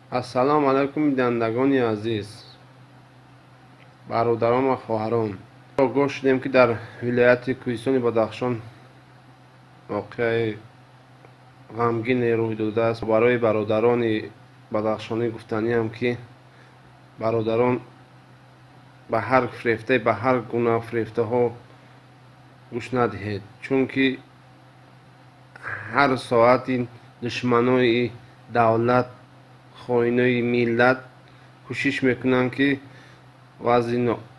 Ассалому алайкум, бинандагони азиз, бародарон ва хоҳарон. Огоҳ шудем, ки дар вилояти Кӯҳистони Бадахшон воқеаи ғамгине рӯй додааст. Барои бародарони бадахшонӣ гуфтаниам, ки бародарон, ба ҳар фирефта, ба ҳар гуна фирефтаҳо гӯш надиҳед, чунки ҳар соат ин душманои давлат, хоинои миллат кӯшиш мекунанд, ки вазъи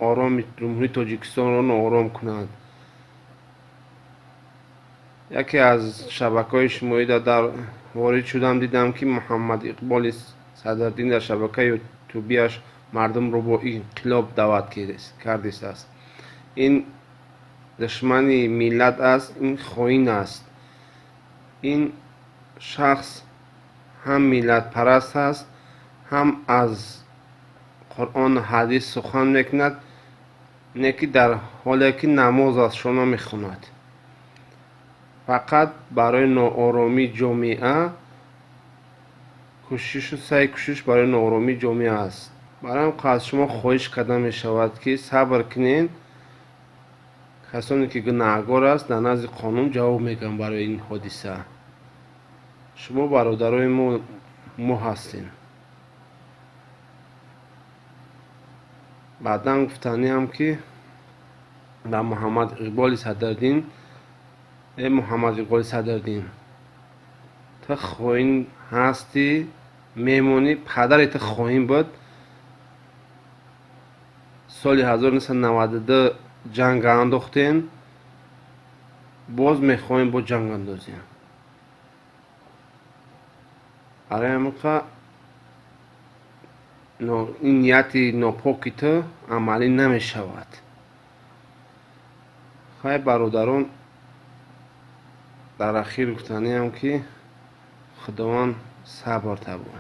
ороми Ҷумҳурии Тоҷикистонро ноором кунанд. Яке аз шабакаҳои иҷтимоӣ дар ворид шудам, дидам, ки Муҳаммад Иқболи Садриддин дар шабакаи ютубияш мардумро бо инқилоб даъват кардистааст. Ин душмани миллат аст, ин хоин аст. Ин шахс ҳам миллатпараст аст, ҳам аз Қуръону ҳадис сухан мекунад, не ки дар ҳоле ки намоз азшон намехонад. Фақат барои нооромии ҷомеа кӯшишу саъй, кӯшиш барои нооромии ҷомеа аст. Барои аз шумо хоҳиш карда мешавад, ки сабр кунед. Касоне ки гунаҳгор аст, дар назди қонун ҷавоб мегӯянд. Барои ин ҳодиса шумо бародарои мо ҳастем. Баъдан гуфтаниам, ки ба Муҳаммад Иқболи Садриддин: э Муҳаммад Иқболи Садриддин, ту хоин ҳастӣ, мемонӣ. Падари ту хоин буд. Соли 1992 ҷанг андохтем, боз мехоҳем бо ҷанг андозем. Барои ҳаминқа ин нияти нопоки ту амалӣ намешавад. Хай, бародарон, дар ахир гуфтаниам, ки Худованд сабр табо.